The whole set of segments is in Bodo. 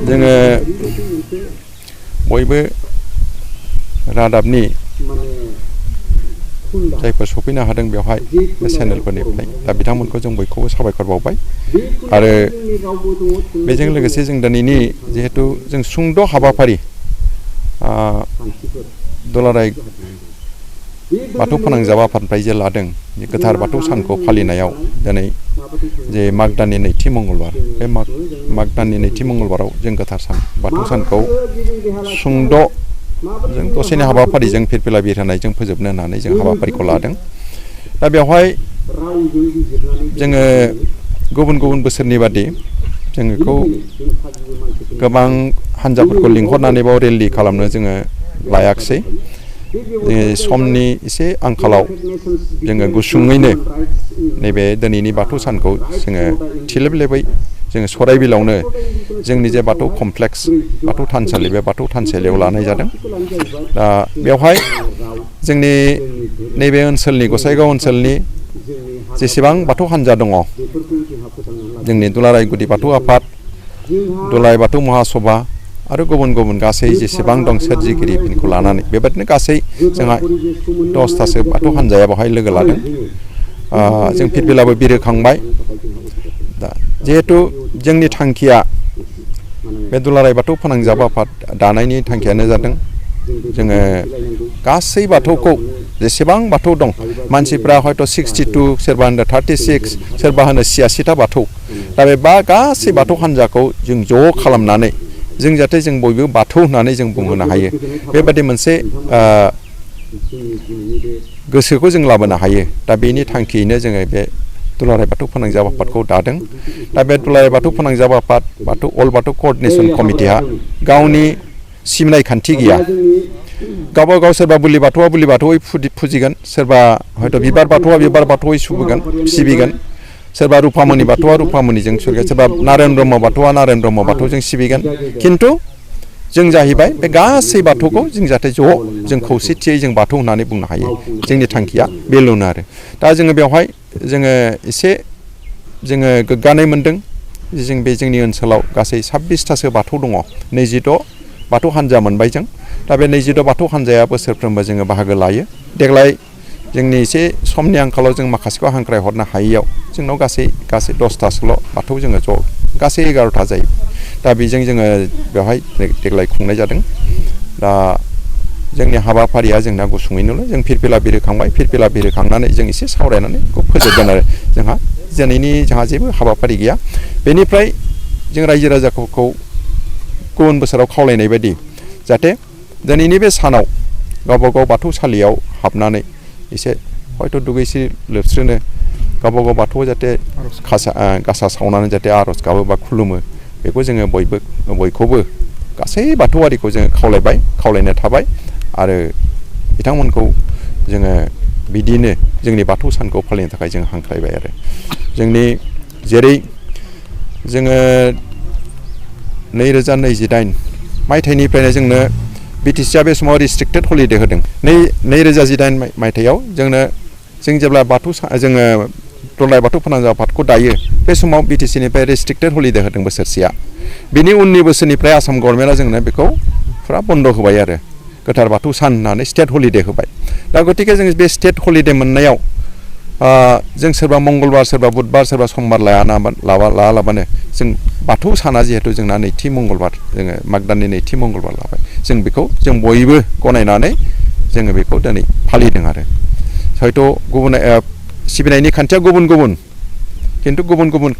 जोङो बयबो रादाबनि जायफोर सफैनो हादों बेवहाय बे चेनेलफोरनिफ्राय दा बिथांमोनखौ जों बयखौबो साबायखर बावबाय आरो बेजों लोगोसे जों दिनैनि जिहेतु जों सुंद' हाबाफारि दुलाराय बाथौ फोनांजाब आफादनिफ्राय जे लादों गोथार बाथौ सानखौ फालिनायाव दिनै जे माग दाननि नैथि मंगलबार बे माग दाननि नैथि मंगलबाराव जों गोथार सान बाथौ सानखौ सुंद' जों दसेनि हाबाफारिजों फिरफिला बिर होनायजों फोजोबनो होननानै जों हाबाफारिखौ लादों। दा बेवहाय जोङो गुबुन गुबुन बोसोरनि बादि जों बेखौ गोबां हान्जाफोरखौ लिंहरनानै बाव रेलि खालामनो जोङो लायाखिसै। समनि एसे आंखालाव जोङो गुसुङैनो नैबे दिनैनि बाथौ सानखौ जोङो थिलेबलेबै जोङो सराइबिलावनो जोंनि जे बाथौ कमप्लेक्स बाथौ थानसालि बे बाथौ थानसालियाव लानाय जादों। दा बेवहाय जोंनि नैबे ओनसोलनि गसाइगाव ओनसोलनि जेसेबां बाथौ हान्जा दङ जोंनि दुलाराय गुदि बाथौ आफाद दुलाराय बाथौ महासभा आरो गुबुन गुबुन गासै जेसेबां दं सोरजिगिरिफोरखौ लानानै बेबादिनो गासै जोंहा 10थासो बाथौ हान्जाया बेवहाय लोगो लादों। जों फिरफिलाबो बिरहोखांबाय। दा जिहेथु जोंनि थांखिया बे दुलाराय बाथौ फोनांजाब आफाद दानायनि थांखियानो जादों जोङो गासै बाथौखौ जेसेबां बाथौ दं मानसिफ्रा हयथ' 62 सोरबा होनो 36 सोरबा होनो 86था बाथौ दा बे गासै बाथौ हान्जाखौ जों ज' खालामनानै जों जाहाथे जों बयबो बाथौ होननानै जों बुंहोनो हायो बेबादि मोनसे गोसोखौ जों लाबोनो हायो। दा बेनि थांखियैनो जोङो बे दुलाराय बाथौ फोनांजाब आफादखौ दादों। दा बे दुलाराय बाथौ फोनांजाब आफाद अल बाथौ कअर्डिनेसन कमिटिया गावनि सिबिनाय खान्थि गैया। गावबा गाव सोरबा बुलि बाथौआ बुलि बाथौयै फुजिगोन, सोरबा हयथ' बिबार बाथौआ बिबार बाथौयै सिबिगोन, सोरबा रुफामणि बाथौआ रुफामणिजों सिबिगोन, सोरबा नारायण ब्रह्म बाथौआ नारायण ब्रह्म बाथौजों सिबिगोन। खिन्थु जों जाहैबाय बे गासै बाथौखौ जों जाहाथे ज' जों खौसेथियै जों बाथौ होननानै बुंनो हायो। जोंनि थांखिया बेल'नो आरो दा जोङो बेवहाय जोङो एसे जोङो गोग्गानाय मोनदों। जों बे जोंनि ओनसोलाव गासै 26थासो बाथौ दङ। 26 बाथौ हान्जा मोनबाय जों। दा बे 26 बाथौ हान्जाया बोसोरफ्रोमबो जोङो बाहागो लायो। देग्लाय जोंनि एसे समनि आंखालाव जों माखासेखौ हांख्राय हरनो हायैयाव जोंनाव गासै 10थासोल' बाथौ जोङो ज' गासै 11था जायो। दा बेजों जोङो बेवहाय देग्लाय खुंनाय जादों। दा जोंनि हाबाफारिया जोंना गुसुङैनोल' जों फिरफिला बिरहोखांबाय। फिरफिला बिरहोखांनानै जों एसे सावरायनानै बेखौ फोजोबगोन आरो जोंहा जेबो हाबाफारि गैया। बेनिफ्राय जों रायजो राजाफोरखौ गुबुन बोसोराव खावलायनाय बायदि जाहाथे दिनैनि बे सानाव गावबा गाव बाथौसालियाव हाबनानै एसे हयथ' दुगैस्रि लोबस्रिनो गावबा गाव बाथौआव जाहाथे गासा सावनानै जाहाथे आर'ज गाबो बा खुलुमो बेखौ जोङो बयखौबो गासै बाथौआरिखौ जोङो खावलायनो थाबाय आरो बिथांमोनखौ जोङो बिदिनो जोंनि बाथौ सानखौ फालिनो थाखाय जों हांख्रायबाय आरो जोंनि जेरै जोङो 2028 मायथाइनिफ्रायनो जोंनो बिटिसिआ बे समाव रेस्ट्रिक्टेड हलिडे होदों। 2018 मायथाइयाव जों जेब्ला जोङो दुलाराय बाथौ फोनांजाब आफादखौ दायो बे समाव बिटिसिनिफ्राय रेस्ट्रिक्टेड हलिडे होदों बोसोरसेया। बिनि उननि बोसोरनिफ्राय आसाम गभर्नमेन्टआ जोंनो बेखौ फुरा बन्द' होबाय आरो गोथार बाथौ सान होननानै स्टेट हलिडे होबाय। दा गतिके जों बे स्टेट हलिडे मोननायाव जों सोरबा मंगलबार सोरबा बुधबार सोरबा समबार लायालाबानो जों बाथौ साना जिहेतु जोंना नैथि मंगलबार जोङो माग दाननि नैथि मंगलबार लाबाय। जों बेखौ जों बयबो गनायनानै जोङो बेखौ दिनै फालिदों आरो हयथ' गुबुन सिबिनायनि खान्थिया गुबुन खिन्थु गुबुन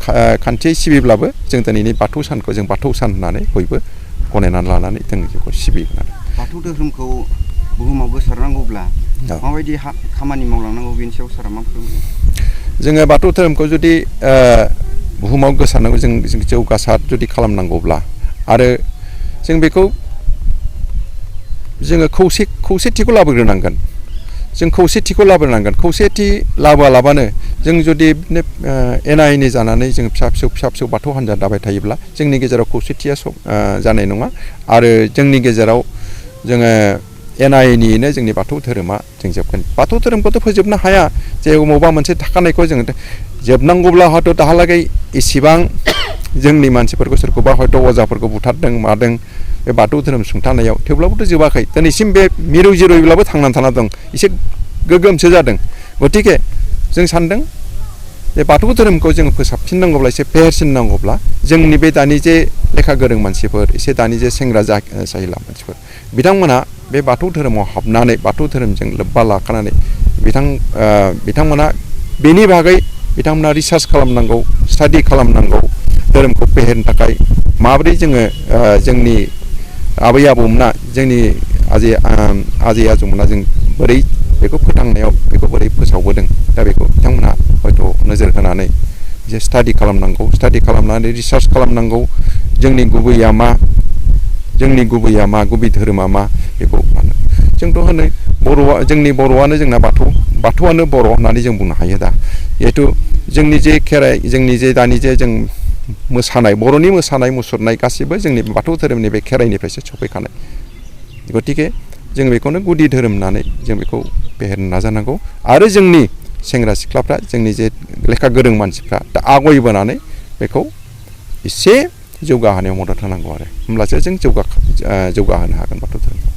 खान्थियै सिबिब्लाबो जों दिनैनि बाथौ सानखौ जों बाथौ सान होननानै बयबो गनायनानै लानानै जों बेखौ सिबिगोन आरो बाथौ धोरोमखौ बुहुमाव गोसारनांगौब्ला माबायदि खामानि मावलांनांगौ बेनि सायाव सारा मा फोरमायगोन? जोङो बाथौ धोरोमखौ जुदि बुहुमाव गोसारनांगौ जों जौगासार जुदि खालामनांगौब्ला आरो जों बेखौ जोङो खौसेथिखौ लाबोग्रोनांगोन। जों खौसेथिखौ लाबोनांगोन खौसेथि लाबोआलाबानो जों जुदि एना एनि जानानै जों फिसा फिसौ बाथौ हान्जा दाबाय थायोब्ला जोंनि गेजेराव खौसेथिया जानाय नङा आरो जोंनि गेजेराव जोङो एना एनियैनो जोंनि बाथौ धोरोमा जों जोबगोन बाथौ धोरोमखौथ' फोजोबनो हाया जे बबेबा मोनसे थाखानायखौ जों जोबनांगौब्ला हयथ' दाहालागै इसेबां जोंनि मानसिफोरखौ सोरखौबा हयथ' अजाफोरखौ बुथारदों मादों बे बाथौ धोरोम सुंथानायाव थेवब्लाबोथ' जोबाखै दिनैसिम बे मिरु जिरयब्लाबो थांनानै थाना दं एसे गोगोमसो जादों गतिके जों सानदों जे बाथौ धोरोमखौ जों फोसाबफिननांगौब्ला एसे फेहेरसिननांगौब्ला जोंनि बे दानि जे लेखा गोरों मानसिफोर एसे दानि जे सेंग्रा जाहिला मानसिफोर बिथांमोना बे बाथौ धोरोमाव हाबनानै बाथौ धोरोमजों लोब्बा लाखानानै बिथांमोना बेनि बागै बिथांमोना रिसार्च खालामनांगौ स्टाडि खालामनांगौ धोरोमखौ फेहेरनो थाखाय माबोरै जोङो जोंनि आबै आबौमोना जोंनि आजै आजौमोना जों बोरै बेखौ फोथांनायाव बेखौ बोरै फोसावबोदों दा बेखौ बिथांमोना हयथ' नोजोर होनानै एसे स्टाडि खालामनानै रिसार्च खालामनांगौ जोंनि गुबैया मा गुबै धोरोमा मा बेखौ जोंथ' होनो जोंनि बर'आनो जोंना बाथौआनो बर' होननानै जों बुंनो हायो दा जिहेथु जोंनि जे खेराइ जोंनि जे दानि जे जों मोसानाय बर'नि मोसानाय मुसुरनाय गासिबो जोंनि बाथौ धोरोमनि बे खेराइनिफ्रायसो सफैखानाय गतिके जों बेखौनो गुदि धोरोम होननानै जों बेखौ फेहेरनो नाजानांगौ आरो जोंनि सेंग्रा सिख्लाफ्रा जोंनि जे लेखा गोरों मानसिफ्रा दा आवगायबोनानै बेखौ एसे जौगाहोनायाव मदद होनांगौ आरो होमब्लासो जों जौगाहोनो हागोन बाथौ धोरोमखौ